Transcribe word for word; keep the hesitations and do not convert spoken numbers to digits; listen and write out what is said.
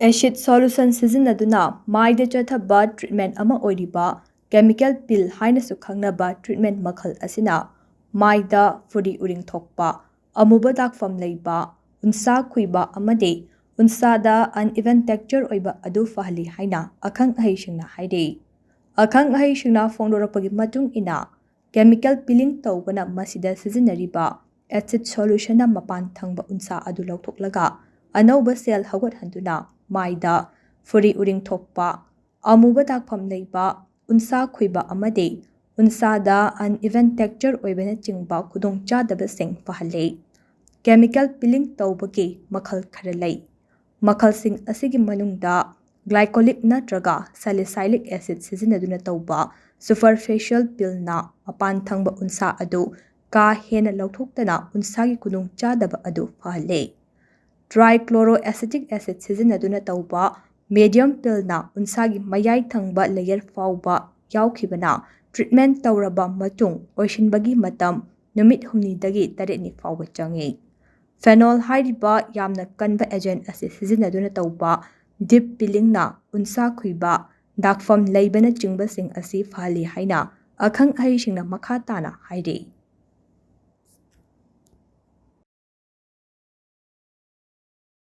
Acid solution ꯁꯤꯖꯤꯟꯅꯗꯨꯅ ꯃꯥꯏꯗ ꯆꯠꯊꯕ ꯇ꯭ꯔꯤꯠꯃꯦꯟꯠ ꯑꯃ ꯑꯣꯏꯔꯤꯕ ꯀꯦꯃꯤꯀꯦꯜ ꯄꯤꯜ ꯍꯥꯏꯅꯁꯨ ꯈꯪꯅꯕ ꯇ꯭ꯔꯤꯠꯃꯦꯟꯠ ꯃꯈꯜ ꯑꯁꯤꯅ ꯃꯥꯏꯗ ꯐꯨꯔꯤ ꯎꯔꯤꯡ ꯊꯣꯛꯄ, ꯑꯃꯨꯕ ꯗꯥꯛꯐꯝ ꯂꯩꯕ, ꯎꯟꯁꯥ ꯈꯨꯏꯕ ꯑꯃꯗꯤ ꯎꯟꯁꯥꯗ uneven texture ꯑꯣꯏꯕ ꯑꯗꯨ ꯐꯍꯜꯂꯤ ꯍꯥꯏꯅ ꯑꯈꯪ ꯑꯍꯩꯁꯤꯡꯅ ꯍꯥꯏꯔꯤ꯫ ꯑꯈꯪ ꯑꯍꯩꯁꯤꯡꯅ ꯐꯣꯡꯗꯣꯔꯛꯄꯒꯤ ꯃꯇꯨꯡ ꯏꯟꯅ, ꯀꯦꯃꯤꯀꯦꯜ ꯄꯤꯂꯤꯡ ꯇꯧꯕꯅ ꯃꯁꯤꯗ ꯁꯤꯖꯤꯟꯅꯔꯤꯕ ꯑꯦꯁꯤꯗ ꯁꯣꯂꯨꯁꯟꯅ ꯃꯄꯥꯟ ꯊꯪꯕ ꯎꯟꯁꯥ ꯑꯗꯨ ꯂꯧꯊꯣꯛꯂꯒ ꯑꯅꯧꯕ ꯁꯦꯜ ꯍꯧꯒꯠꯍꯟꯗꯨꯅ ꯃꯥꯏꯗ ꯐꯨꯔꯤ ꯎꯔꯤꯡ ꯊꯣꯛꯄ, ꯑꯃꯨꯕ ꯗꯥꯛꯐꯝ ꯂꯩꯕ, ꯎꯟꯁꯥ ꯈꯨꯏꯕ ꯑꯃꯗꯤ ꯎꯟꯁꯥꯗ uneven texture ꯑꯣꯏꯕꯅꯆꯤꯡꯕ ꯈꯨꯗꯣꯡꯆꯥꯗꯕꯁꯤꯡ ꯐꯍꯜꯂꯤ꯫ ꯀꯦꯃꯤꯀꯦꯜ ꯄꯤꯂꯤꯡ ꯇꯧꯕꯒꯤ ꯃꯈꯜ ꯈꯔ ꯂꯩ꯫ ꯃꯈꯜꯁꯤꯡ ꯑꯁꯤꯒꯤ ꯃꯅꯨꯡꯗ glycolic ꯅꯠꯇ꯭ꯔꯒ salicylic acid ꯁꯤꯖꯤꯟꯅꯗꯨꯅ ꯇꯧꯕ superficial ꯄꯤꯜꯅ ꯃꯄꯥꯟ ꯊꯪꯕ ꯎꯟꯁꯥ ꯑꯗꯨ ꯀꯥ ꯍꯦꯟꯅ ꯂꯧꯊꯣꯛꯇꯅ ꯎꯟꯁꯥꯒꯤ ꯈꯨꯗꯣꯡꯆꯥꯗꯕ ꯑꯗꯨ ꯐꯍꯜꯂꯤ꯫ Trichloroacetic acid ꯁꯤꯖꯤꯟꯅꯗꯨꯅ ꯇꯧꯕ medium ꯄꯤꯜꯅ ꯎꯟꯁꯥꯒꯤ ꯃꯌꯥꯏ ꯊꯪꯕ ꯂꯦꯌꯔ ꯐꯥꯎꯕ ꯌꯥꯎꯈꯤꯕꯅ ꯇ꯭ꯔꯤꯠꯃꯦꯟꯠ ꯇꯧꯔꯕ ꯃꯇꯨꯡ ꯑꯣꯏꯁꯤꯟꯕꯒꯤ ꯃꯇꯝ ꯅꯨꯃꯤꯠ ꯍꯨꯝꯅꯤꯗꯒꯤ ꯇꯔꯦꯠꯅꯤ ꯐꯥꯎꯕ ꯆꯪꯏ꯫ ꯐꯦꯅꯣꯜ ꯍꯥꯏꯔꯤꯕ ꯌꯥꯝꯅ ꯀꯟꯕ ꯑꯦꯖꯦꯟꯠ ꯑꯁꯤ ꯁꯤꯖꯤꯟꯅꯗꯨꯅ ꯇꯧꯕ ꯗꯤꯞ ꯄꯤꯂꯤꯡꯅ ꯎꯟꯁꯥ ꯈꯨꯏꯕ, ꯗꯥꯛꯐꯝ ꯂꯩꯕꯅꯆꯤꯡꯕꯁꯤꯡ ꯑꯁꯤ ꯐꯍꯜꯂꯤ ꯍꯥꯏꯅ ꯑꯈꯪ ꯑꯍꯩꯁꯤꯡꯅ ꯃꯈꯥ ꯇꯥꯅ ꯍꯥꯏꯔꯤ꯫